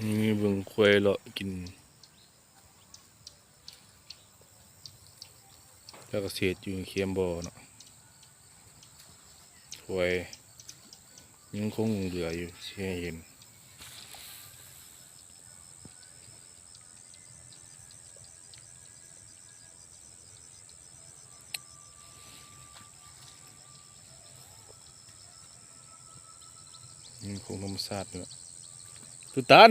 ນີ້ເບິ່ງຄວາຍເລາະກິນ ແລ້ວກໍເສດຢູ່ເຄມບໍ່ເນາະ. ຄວາຍຍັງຄົງເຫຼືອຢູ່ທີ່ໃຫ້ເຫັນ. ຍັງຄົງທຳມະຊາດຢູ່. ຕຸຕານ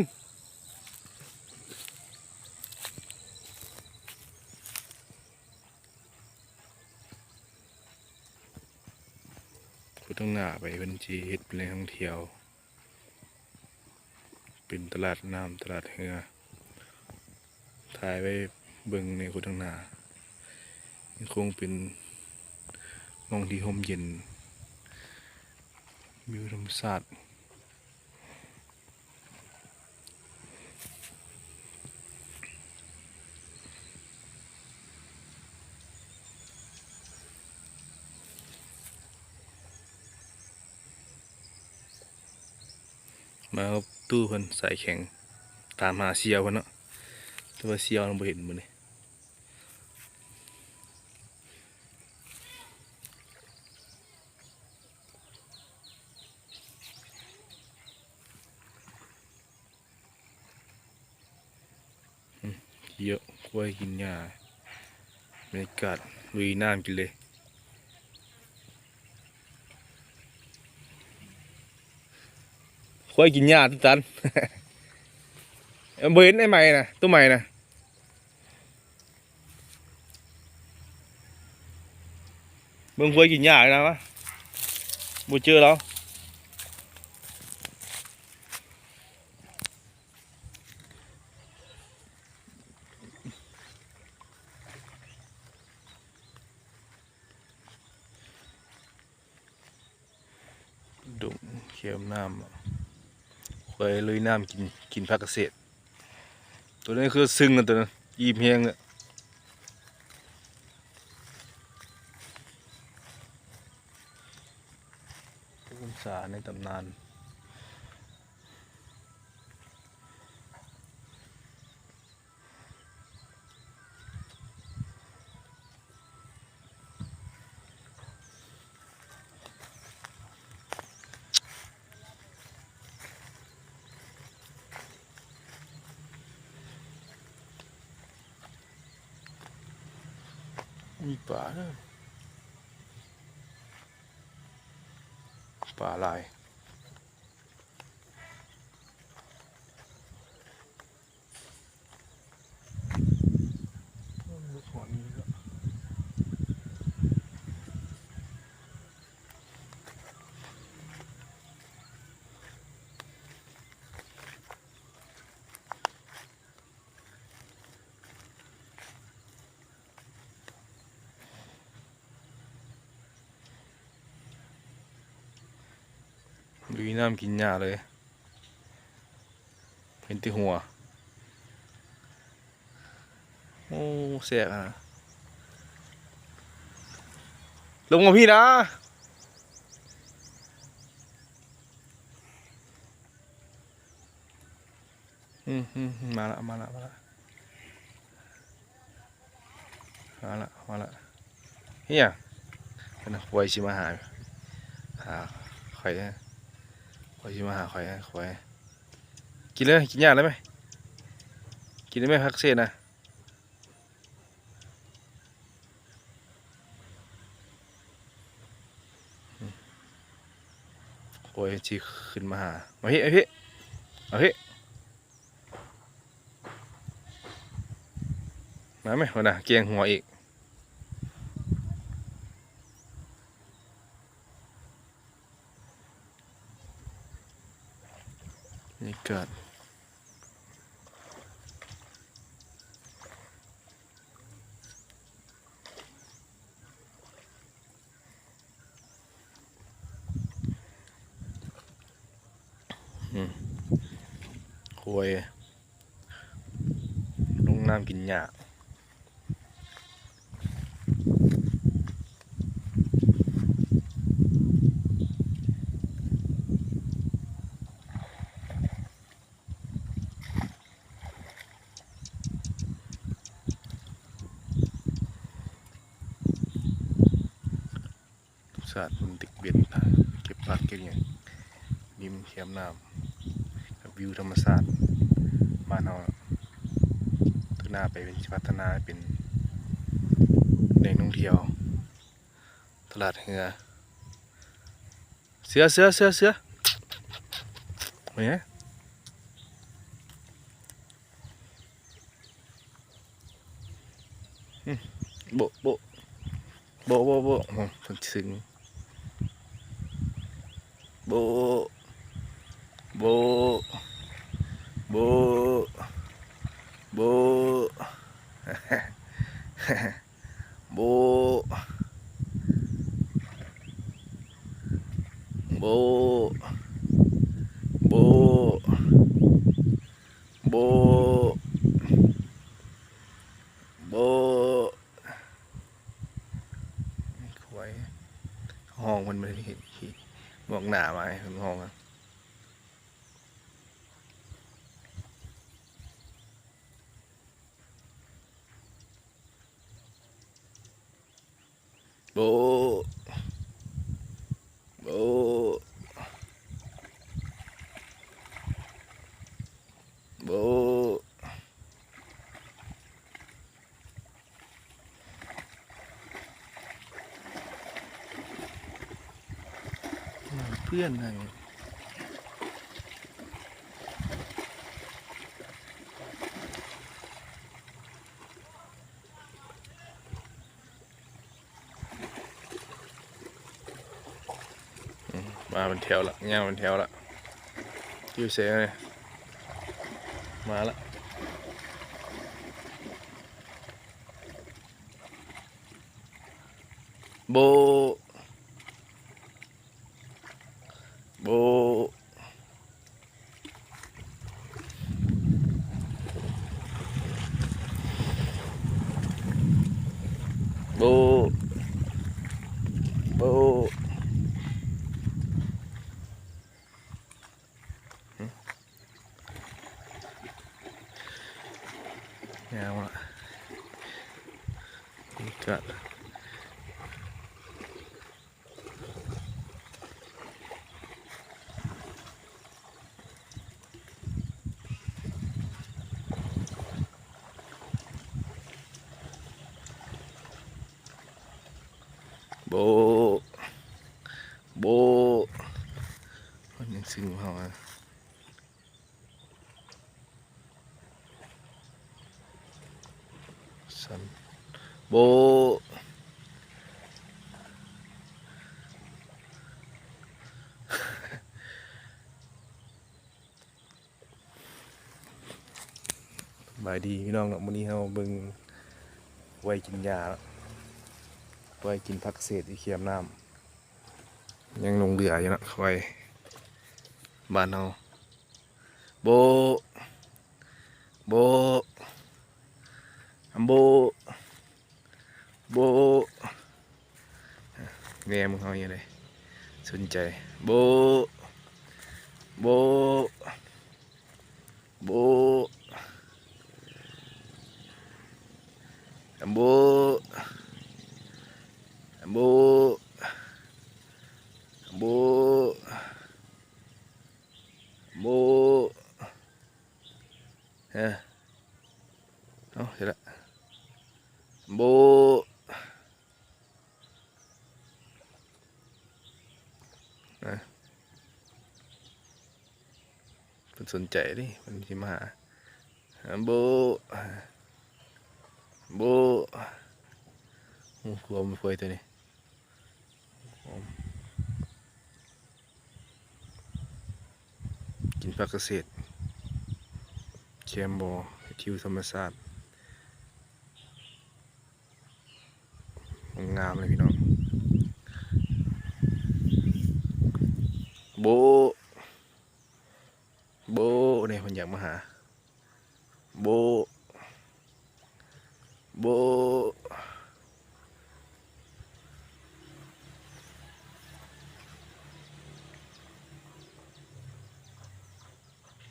ຂຸດທາງໜ້າໄປ ເພິ່ນຊິເຮັດເປັນແຫຼ່ງທ່ອງທ່ຽວ ເປັນຕະຫຼາດນ້ຳ ຕະຫຼາດເຮືອ. ຖ່າຍໄວ້ເບິ່ງໃນຂຸດທາງໜ້າ ຍັງຄົງເປັນໝ່ອງທີ່ຮົ່ມເຢັນ ວິວທຳມະຊາດ. ມາກັບຕູ້ເພິ່ນສາຍແຂງ ຕາມຫາສ່ຽວເພິ່ນເນາະ ແຕ່ວ່າສ່ຽວເຮົາບໍ່ເຫັນມື້ນີ້. ອືມ ເຍາະ ຄວາຍກິນຫຍ້າ ບັນຍາກາດລຸຍນ້ຳກິນເລີຍ. ຄວາຍກິນຫຍ້າ ຕຸຕານ ເອີ ບໍ່ເຫັນໄອ້ໃໝ່ນະ ໂຕໃໝ່ນະ. ເບິ່ງຄວາຍກິນຫຍ້ານະ ມາ ບໍ່ເຈີແລ້ວ. ດົງເຄມນ້ຳ ຄວາຍລຸຍນ້ຳກິນ ກິນຜັກກະເສດ. ໂຕນີ້ຄືຊຶ້ງນະ ໂຕນັ້ນອີ່ມແຮງນະ. ພູມສາໃນຕຳນານ. ມີປາເດີ ປາຫຼາຍ. ລຸຍນ້ຳກິນຫຍ້າເລີຍ ເຫັນແຕ່ຫົວ. ໂອ້ ແຊກນະ ລົງມາພີ້ນະ. ອືມ ມາລະ ມາລະ ມາລະ ມາລະ ມາລະ. ເຮີ້ຍ ຄວາຍຊິມາຫາ ຫາຂ້ອຍ ຄວາຍຊິມາຫາຂ້ອຍ ຄວາຍ. ກິນເລີຍ ກິນຫຍ້າໄດ້ໄໝ? ກິນໄດ້ໄໝ ຜັກເສດນະ? ໂອ້ຍ ຊິຂຶ້ນມາຫາ ມາພີ້ ມາພີ້ ມາພີ້ ມາແມະ ພຸ້ນນະ ແກງຫົວອີກ. ບັນຍາກາດ ອືມ ຄວາຍ ລົງນ້ຳກິນຫຍ້າ. ຄ ກາດມັນຕຶກເບັດ ເກັບຜັກເກັບຫຍັງ ລິມແຄມນ້ຳ ກັບວິວທຳມະຊາດບ້ານເຮົາ. ເທື່ອໜ້າໄປເພິ່ນຊິພັດທະນາໃຫ້ເປັນແຫຼ່ງທ່ອງທ່ຽວ ຕະຫຼາດເຮືອ. ເສືອ ເສືອ ເສືອ ເສືອ ເຫັນ ອືມ ໂບະ ໂບະ ໂບະ ໂບະ ໂບະ ໂອ້ ເພິ່ນຊຶງ ໂບະ ໂບະ ໂບະ ໂບະ ໂບະ ໂບະ ໂບະ ໂບະ ໂບະ ຄວາຍ ຮ້ອງມັນ ມັນ ງວກໜ້າມາໃຫ້ມັນຮ້ອງ. ໂບະ ໂບະ ໂບະ ເພື່ອນໃຫ້ ອືມ ມາເປັນແຖວລະ ຍາວເປັນແຖວລະ ຢູ່ໃສເລີຍ ມາລະ ໂບະ ໂບະ ໂບະ ໂບະ ຫື ງາມລະ ນີ້ກະ ໂບະ ໂບະ ມັນຍັງຊຶງເຮົາອະ. ສັນ ໂບະ ສະບາຍດີພີ່ນ້ອງເນາະ, ມື້ນີ້ເຮົາເບິ່ງຄວາຍກິນຫຍ້າເນາະ, ຄວາຍກິນຜັກເສດຢູ່ແຄມນ້ຳ, ຍັງຫຼົງເຫຼືອຢູ່ເນາະ ຄວາຍບ້ານເຮົາ. ໂບະ ໂບະ ອຳໂບະ ໂບະ ແນມເຮົາຢູ່ເດ້ ສົນໃຈ. ໂບະ ໂບະ ໂບະ ອຳໂບະ ອຳໂບະ ອຳໂບະ ໂບະ ເອີ ເອົາ ເຮັດລະ ໂບະ ເອີ ເພິ່ນສົນໃຈເດ້ ເພິ່ນຊິມາຫາ ໂບະ ໂບະ ໂອ້ ກວມເຟີຍຕົວນີ້. ກິນຜັກກະເສດ ແຄມບໍ່ ເຮັດທິວທຳມະຊາດ ງາມເລີຍພີ່ນ້ອງ. ໂບະ ໂບະ ເດ້ ເພິ່ນຢາກມາຫາ ໂບະ ໂບະ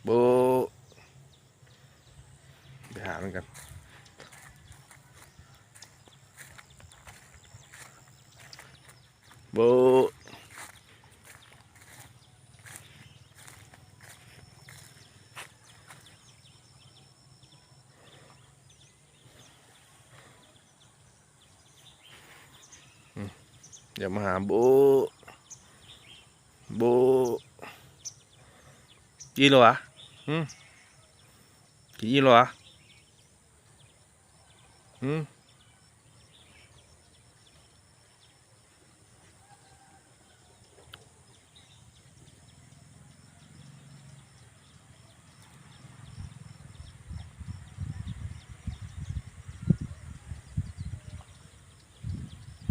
ໂບະ ໄປຫາມັນກັນ. ໂບ້ ອືມ ຢາກມາຫາ ໂບ້ ໂບ້ ອີ່ຫຼວະ ຫື ກິນອີ່ຫຼວະ ຫື.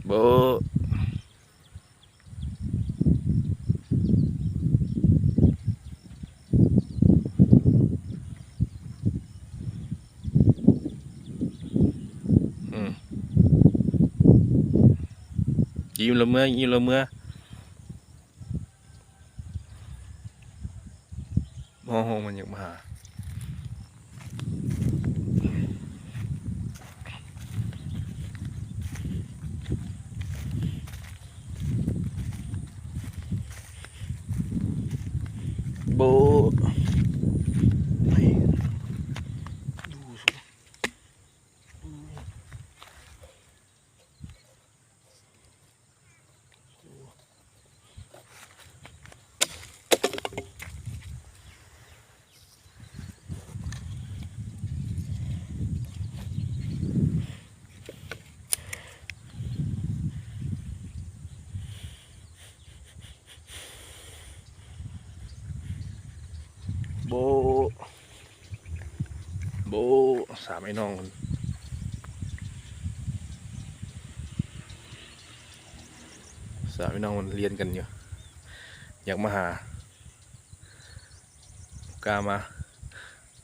ໂບ້ ອືມ ອີ່ມແລ້ວເມືອ ອີ່ມແລ້ວເມືອ. ໂອ້ໂຫ ມັນຢາກມາຫາ ໂບ້ ໄປ ໂບ້ ໂບ້ ສາມໄອ້ນ້ອງ ສາມໄອ້ນ້ອງມັນລຽນກັນຢູ່ ຢາກມາຫາ ກ້າມາ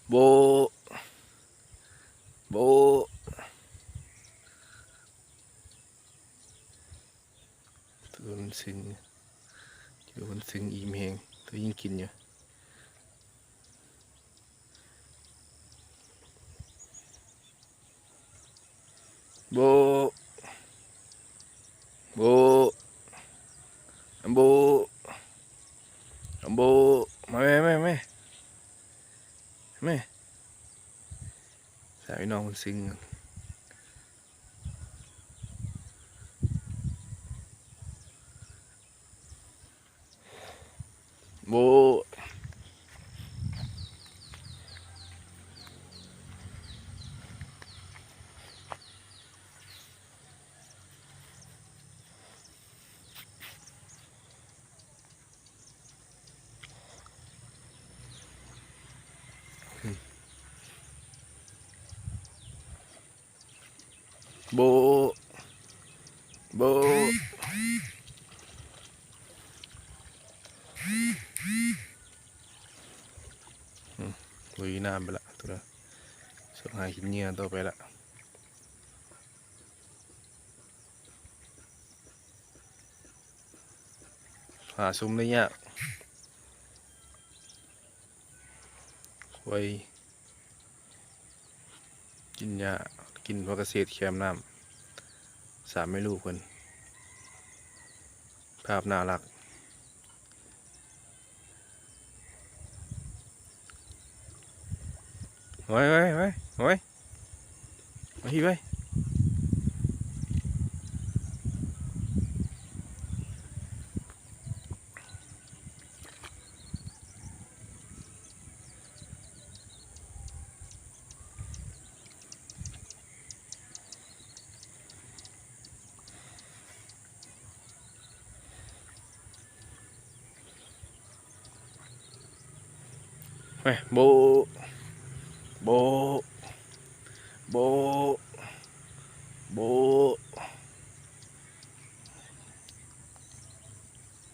ໂບ້ ໂບ້ ໂດນສິງ ໂດນສິງອີ່ມແຮງ ໂຕຍິງກິນຢູ່ ໂບ້ ໂບ້ ອຳໂບ້ ອຳໂບ້ ມາແມ່ ມາແມ່ ແມ່ ສາວອີ່ນ້ອງມັນສິງ. ໂອ້ ໂບ້ ໂບ້ ອືມ ລຸຍນ້ຳໄປລະ ໂຕນັ້ນ ສວນຫາກິນເຫຍື່ອຕໍ່ໄປລະ ຫາຊຸມໄດ້ຍາກ. ຄວາຍກິນຫຍ້າ ກິນຜັກກະເສດແຄມນ້ຳ ສາມແມ່ລູກເພິ່ນ ພາບໜ້າລັກ ໂອ້ຍ ໂອ້ຍ ໂອ້ຍ ໂອ້ຍ. ມາພີ້ໄວ້ ເຮີ້ຍ ໂບ້ ໂບ້ ໂບ້ ໂບ້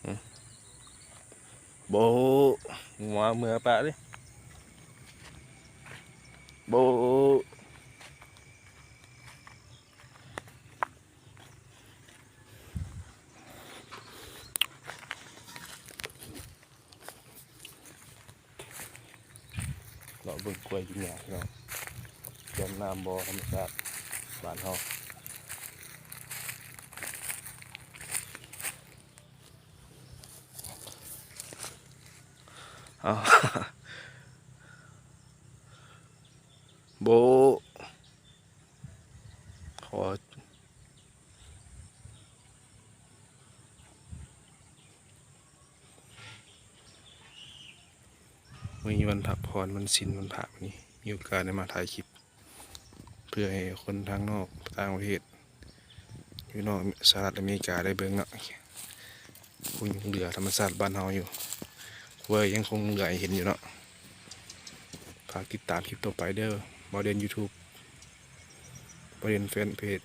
ອືມ ໂບ້ ງົວເມືອປະເດ້ ໂບ້. ເລາະເບິ່ງຄວາຍກິນຫຍ້າ ພີ່ນ້ອງ ແຄມນ້ຳບໍ່ທຳມະຊາດບ້ານເຮົາ. ອ້າວ ໂບະ ຂໍ ມື້ນີ້ວັນພັກຜ່ອນ ວັນສິນ ວັນພະ ມື້ນີ້ມີໂອກາດໄດ້ມາຖ່າຍຄລິບ ເພື່ອໃຫ້ຄົນທາງນອກ ຕ່າງປະເທດ ຢູ່ນອກສະຫະລັດອາເມລິກາໄດ້ເບິ່ງເນາະ. ຄົງຍັງເຫຼືອທຳມະຊາດບ້ານເຮົາຢູ່ ຄວາຍຍັງຄົງເຫຼືອໃຫ້ເຫັນຢູ່ເນາະ. ຝາກຕິດຕາມຄລິບຕໍ່ໄປເດີ ບ່າວເດັ່ນ YouTube ບ່າວເດັ່ນ Fan Page